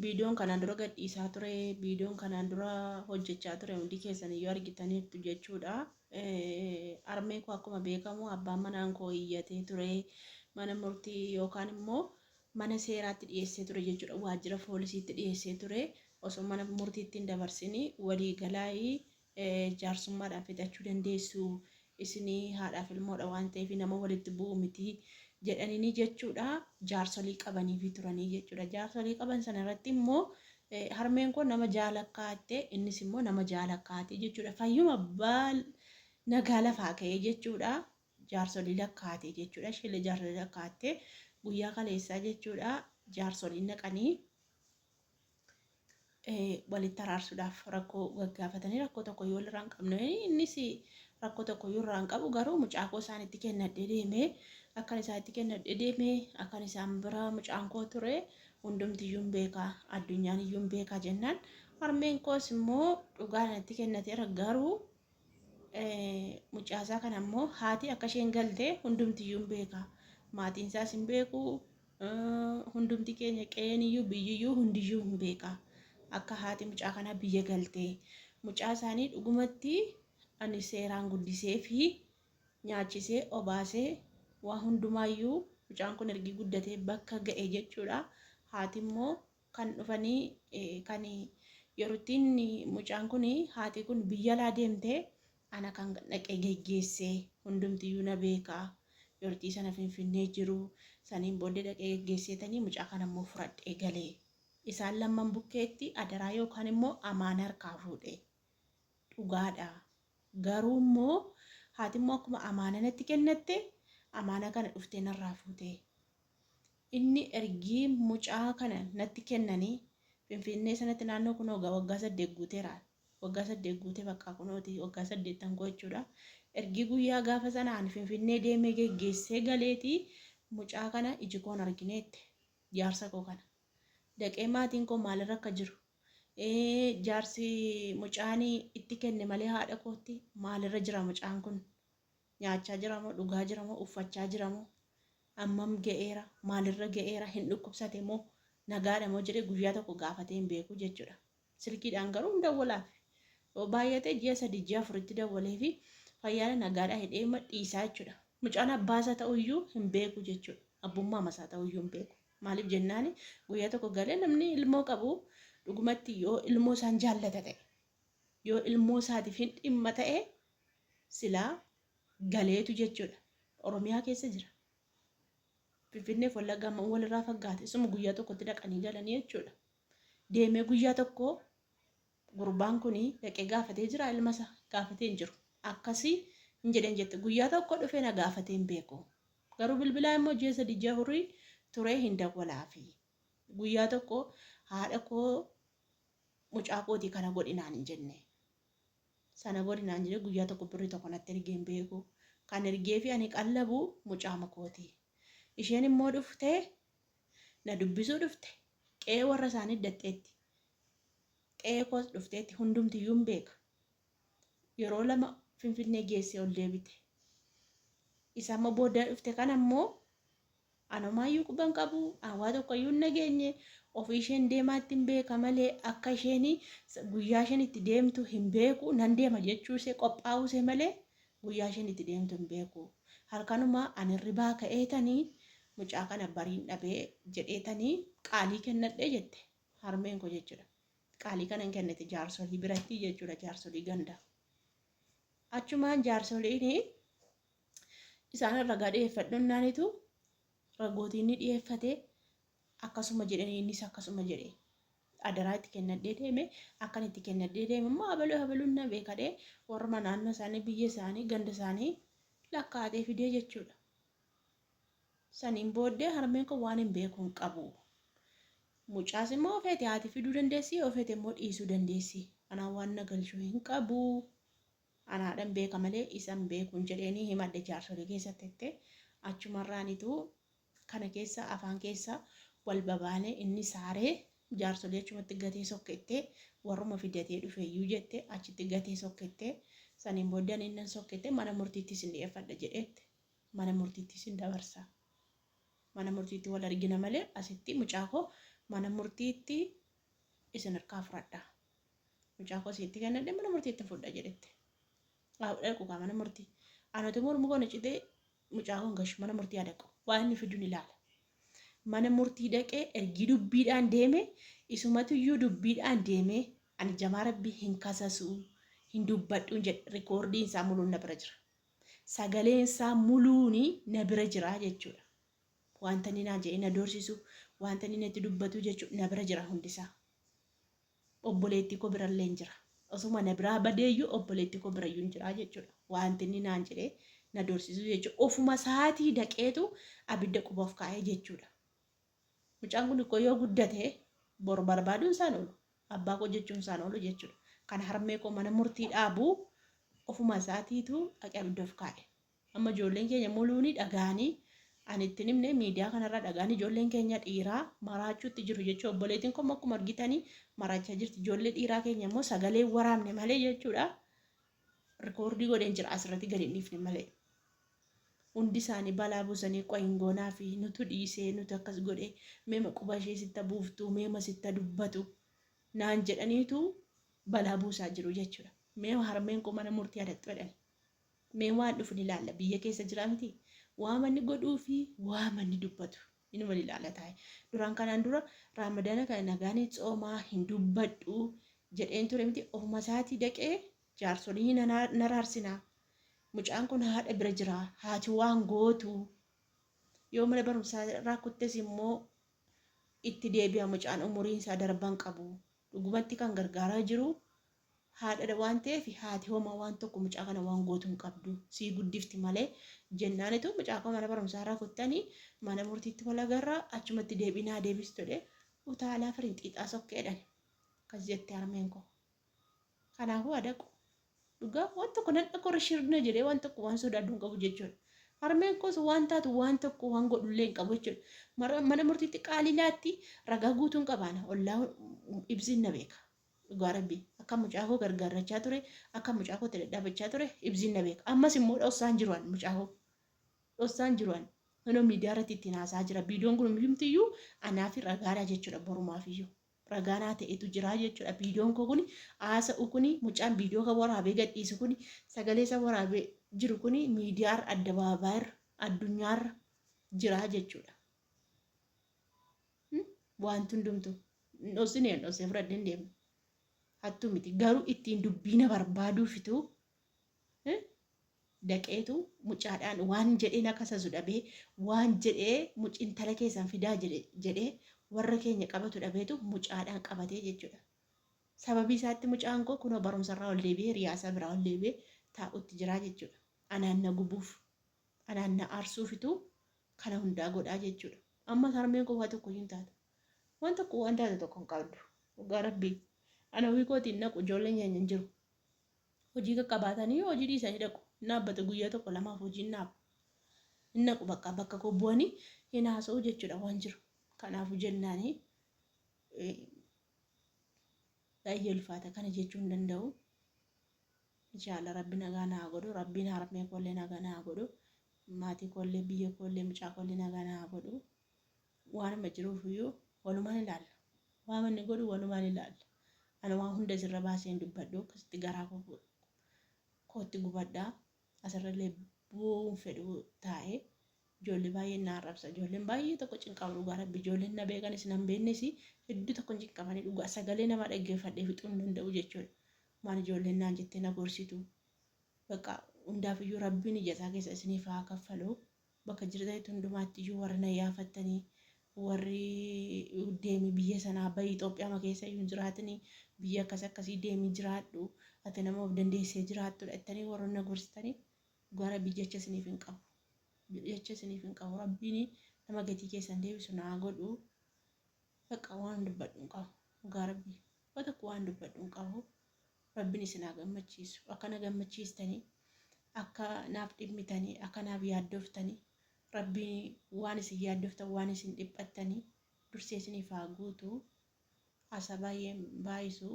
Viidiyoon kanaan dura gadhiisaa ture, viidiyoon kanaan dura hojjechaa ture hundi keessan iyyuu argitaniirtu jechuudha. Harmeen koo akkuma beekamu abbaan manaan koo iyyatee ture mana murtii yookaan immoo mana seeraatti dhiyeessee ture jechuudha. Waajjira poolisiitti dhiyeessee ture. Osoo mana murtiitti hin dabarsin walii galaayii jaarsummaadhaan fixachuu dandeessu isinii haadhaaf ilmoodha waan ta'eef nama walitti bu'u miti jedhaniini jechuudha. Jaarsolii qabaniifi turanii jechuudha. Jaarsolii qaban sana irratti immoo harmeen koo nama jaalakkaatte innis immoo nama jaalakkaate jechuudha. Fayyuma abbaa nagaa lafaa ka'ee jechuudha. Jaarsolii lakkaate jechuudha. Isheellee jaarsolii lakkaatte guyyaa kaleessaa jechuudha. Jaarsoliin naqanii walitti araarsuudhaaf rakkoo gaggaafatanii rakkoo tokko yoo irraa hin qabne innis rakkoo tokko yoo irraa hin qabu garuu mucaa koo isaan itti kennadhee deemee akkan isaan itti kennadhee deemee akkan isaan bira mucaan koo ture hundumti iyyuu hin beeka addunyaan iyyuu hin beeka jennaan harmeen koos immoo dhugaan itti kennateera garuu mucaasaa kana immoo haati akka isheen galte hundumti iyyuu hin beeka maatiin isaas hin beeku Hundumti keenya qe'een iyyuu biyyi iyyuu hundiyyuu hin beeka. Akka haati mucaa kanaa biyya galtee. Mucaa isaanii dhugumatti ani seeraan guddisee fi nyaachisee obaasee waa hundumaayyuu mucaan kun ergi guddatee bakka ga'e jechuudha. Haati immoo kan dhufanii kan yerootti mucaan kun haati kun biyya alaa deemtee ana kan dhaqee geggeessee hundumtiyyuu na beeka. Yortii sana Finfinnee jiru. Saniin booddee dhaqee geggeesseetanii mucaa kana immoo fudhadhee galee. Isaan lamman bukkeetti adaraa yookaan immoo amaana harkaa fuudhe. Dhugaadha. Garuu immoo haati immoo akkuma amaana natti kennatte amaana kana dhuftee narraa fuute. Inni ergii mucaa kana natti kennanii Finfinnee sanatti naannoo kunoo waggaa 8 guuteera. Waggaa 8 guute bakka kunooti waggaa 8 koo jechuudha. Ergii guyyaa gaafa sana ani Finfinnee deemee geggeessee galeeti mucaa kana iji koon argineette jaarsa koo kana. Daqee maatiin koo maalirra akka jiru jaarsi mucaan itti kenne malee haadha kootti maalirra jira mucaan kun nyaachaa jira moo dhugaa jira moo uffachaa jira moo ammam ga'eera maalirra ga'eera hin dhukkubsate moo nagaadha moo jedhee guyyaa tokko gaafatee hin beeku jechuudha. Silkiidhaan garuu hin dawwalaaf. Yoo baay'ate ji'a 3 ji'a 4tti dawwaleefi fayyaadha nagaadha jedheema dhiisaa jechuudha. Mucaan abbaa isaa ta'uyyuu hin beeku jechuudha. Abbummaama isaa ta'uyyuu hin beeku. Maaliif jennaani guyyaa tokko galee namni ilmoo qabu dhugumatti yoo ilmoo isaan jaallata ta'e yoo ilmoo isaatiif hin dhimma ta'e silaa galeetu jechuudha. Oromiyaa keessa jira. Finfinneef Wallaggaa amma walirraa faggaate. Isuma guyyaa tokkotti dhaqanii galanii jechuudha. Deemee guyyaa tokko gurbaan kun dhaqee gaafatee jira ilma isaa gaafatee hin jiru. Akkasii hin jedheen jette. Guyyaa tokko dhufee na gaafatee hin beeku. Garuu bilbilaa immoo ji'a sadii ji'a afurii turee hin dawwalaafi. Guyyaa tokko haadha koo mucaa kootii kana godhi naan hin jenne. Sana godhi naan jedhee guyyaa tokko birrii tokko natti ergee hin beeku. Kan ergeefi ani qallabu mucaama kooti. Isheen immoo dhuftee na dubbisuu dhufte. Qe'ee warra isaanii daxxeetti. Qe'ee koos dhufteetti hundumtiyyuu hin beeka. Yeroo lama Finfinnee geessee ol deebite. Isa amma booda dhufte kana immoo An homaayyuu quba hin qabu, an waa tokkoyyuu hin dhageenye, ofii isheen deemaatti hin beeka malee akka isheen guyyaa isheen itti deemtu hin beeku, nan deema jechuu ishee qophaa'uu ishee malee guyyaa isheen itti deemtu hin beeku. Halkanuma ani hirribaa ka'eetanii mucaa kana bariin dhabee jedheetanii qaalii kennadhe jette harmeen koo jechuudha. Qaalii kana hin kennite jaarsolii biratti jechuudha jaarsolii gandaa. Achumaan jaarsoliin Isaan ragaa dhiyeeffadhunnaanitu ragootii inni dhiyeeffate akkasuma jedhanii innis akkasuma jedhe. Adaraa itti kennadhee deeme akkan itti kennadhee deeme immoo abaluu abaluun na beekadhee warruma naannoo isaanii biyya isaanii ganda isaanii lakkaa'atee fidee jechuudha. Saniin booddee harmeen koo waan hin beeku hin qabu. Mucaas immoo feete haati fiduu dandeessi yoo feete immoo dhiisuu dandeessi. Anaan waan na galchu hin qabu. An haadhan beeka malee isa hin beekun jedheenii himadhe jaarsolii keessatti jette. Achumarraanitu kana keessa afaan keessa wal babaane inni saaree jaarsolii achumatti gatee sokkette warruma fidatee dhufeeyyuu jette achitti gatee sokkette. Saniin booddee ani nan sokkette mana murtiitti isin dhiyeeffadha jedheette. Mana murtiitti isin dabarsa. Mana murtiitti wal argina malee asitti mucaa koo mana murtiitti Isin harkaa fudhadha. Mucaa koo isinitti kennadhe mana murtiitti fudha jedhette. Haa dhaqu kaa mana murtii. Anatu mormu koo na citee mucaa koo hin gashu mana murtii haa dhaqu. Waan inni fidu ni ilaala. Mana murtii dhaqee ergii dubbiidhaan deeme isumatuyyuu dubbiidhaan deemee ani jamaa rabbii hin kasasuu hin dubbadhuun jedhe rikoordiin isaa muluun na bira jira. Sagaleen isaa muluuni na bira jira jechuudha. Wanta inni naan jedhee na doorsisu, wanta inni natti dubbatu jechuudha na bira jira hundisaa. Obboleettii koo birallee hin jira. Osuma na biraa badeeyyuu obboleettii koo birayyuu hin jira jechuudha. Wanti inni naan jedhee na doorsisu jechuudha. Ofuma isaatii daqeetu abidda quba of kaa'ee jechuudha. Mucaan kun koo yoo guddate bor barbaaduun isaan oolu. Abbaa koo jechuun isaan oolu jechuudha. Kan harmee koo mana murtii dhaabu ofuma isaatiitu dhaqee abidda of kaa'e. Amma ijoolleen keenya muluuni dhaga'anii ani itti hin himne miidiyaa kanarra dhaga'anii ijoolleen keenya dhiiraa maraachuutti jiru jechuudha. Obboleettiin koo akkuma argitanii maraachaa jirti. Ijoollee dhiiraa keenya immoo sagalee waraabne malee jechuudha. Rikoordii godheen jira asirratti gadi hin dhiifne malee. Hundi isaanii balaa buusanii qoyin goonaa fi nutu dhiisee nutu akkas godhee meema quba ishee sitta buuftu meema sitta dubbatu naan jedhaniitu balaa buusaa jiru jechuudha. Meema harmeen koo mana murtii adaxxu jedhani. Mee waan dhufu ni ilaalla. Biyya keessa jira miti. Waa manni godhuu fi waa manni dubbatu. Inuma ni ilaalla taa'e. Duraan kanaan dura Raamadaana kana nagaan tsoomaa hin dubbadhu jedheen ture miti. Ofuma isaatii dhaqee jaarsolii na raarsinaa. Mucaan kun haadha bira jira. Haati waan gootu. Yoo mana barumsaa irraa kuttes immoo itti deebi'a mucaan umuriin isaa darban qabu. Dhugumatti kan gargaaraa jiru haadhadha waan ta'eef haati homaa waan tokko mucaa kana waan gootu hin qabdu sii guddifti malee jennaanitu mucaa koo mana barumsaa irraa kuttanii mana murtiitti wal agarra achumatti deebii naa deebistu jedhee utaalaa firinxiixaa sokkeedhan akkas jette harmeen koo. Kanaafuu adaqu dhugaa waan tokko nan dhaqu shirna jedhee waan tokko waan sodaadhu hin qabu jechuudha. Harmeen koos waan taatu waan tokko waan godhullee hin qabu jechuudha. Mana murtiitti qaalii laatti ragaa guutuun qabaana ollaa ibsiin na beeka. Dhugaa rabbii akka mucaa koo gargaarrachaa ture akka mucaa kootti dadhabachaa ture ibsiin na beeka. Ammas immoo dhossaan jiru an mucaa koo. Dhossaan jiru an. Kunoo miidiyaa irratti ittiin haasaa jira. Viidiyoon kun hundumtiyyuu anaaf ragaadha jechuudha borumaaf iyyuu. Ragaa naa ta'etu jira jechuudha. Viidiyoon koo kun haasa'u kun mucaan viidiyoo kan waraabee gadhiisu kun sagalee isa waraabee jiru kun miidiyaarra addabaabaayirra addunyaarra jira jechuudha. Wanti hundumtu hin dhossine hin dhossee fudhadhee hin deemne. Hattuu miti garuu ittiin dubbii na barbaaduufitu daqeetu mucaadhaan waan jedhee na kasasu dhabee waan jedhee intala keessan fidaa jedhee warra keenya qabatu dhabeetu mucaadhaan qabatee jechuudha. Sababii isaatti mucaan koo kunoo barumsarraa ol deebi'ee hiriyaasaa biraa ol deebi'ee taa'utti jiraa jechuudha. Anaan na gubuuf anaan na aarsuufitu kana hundaa godhaa jechuudha. Ammas harmeen koo waa tokko hin taatu. Waan tokko waan taate tokko hin qabdu. Dhugaa rabbii. Ana ofii kootiin naqu ijoolleen keenya hin jiru. Hojii qaqqabaatanii hojii dhiisanii dhaqu. Hin dhaabbatu guyyaa tokko lamaaf hojiin dhaabu. Hin naqu bakka bakka koo bu'anii hin haasa'u jechuudha waan jiru. Kanaafuu jennaanii baay'ee ulfaata kana jechuu hin danda'u. Inshallah rabbi nagaa naa godhu rabbiin harmee koollee nagaa naa godhu maatii koollee biyya koollee mucaa koollee nagaa naa godhu waanuma jiruuf iyyuu walumaan ilaalla waan manni godhu walumaan ilaalla ana waan hunda isirra baasee hin dubbadhu akkasitti garaa kootti gubadhaa asirrallee bu'uun fedhu taa'ee ijoollee baay'een na arrabsa ijoolleen baay'ee tokko cinqamu dhugaa rabbi ijoolleen na beekanis nan beeknes hedduu tokko cinqamanii dhugaa sagalee nama dhaggeeffadhee fixuu hin danda'u jechuudha. Maal ijoolleen naan jettee na gorsitu. Bakka hundaaf iyyuu rabbiin ija isaa keessa isiniif haa kaffalu. Bakka jirtanitti hundumaatti iyyuu warri na yaafattanii warri deemi biyya sanaa bahi Itoophiyaa keessa iyyuu hin jiraatini biyya akkas akkasii deemi jiraadhu ati nama of dandeessee jiraattudha jettanii warri na gorsitanii dhugaa rabbii jecha isiniif hin qabu. Jecha isiniif hin qabu. Rabbiin nama gatii keessan deebisu naa godhu. Bakka waan dubbadhu hin qabu. Dhugaa rabbii. Waa tokko waan dubbadhu hin qabu. Rabbiin isin haa gammachiisu. Akka na gammachiistanii, akka naaf dhimmitanii, akka naaf yaaddoftanii, Rabbiin waan isin yaaddoftan, waan isin dhiphattanii dursee isiniif haa guutu. Haasaa baay'ee baay'isu.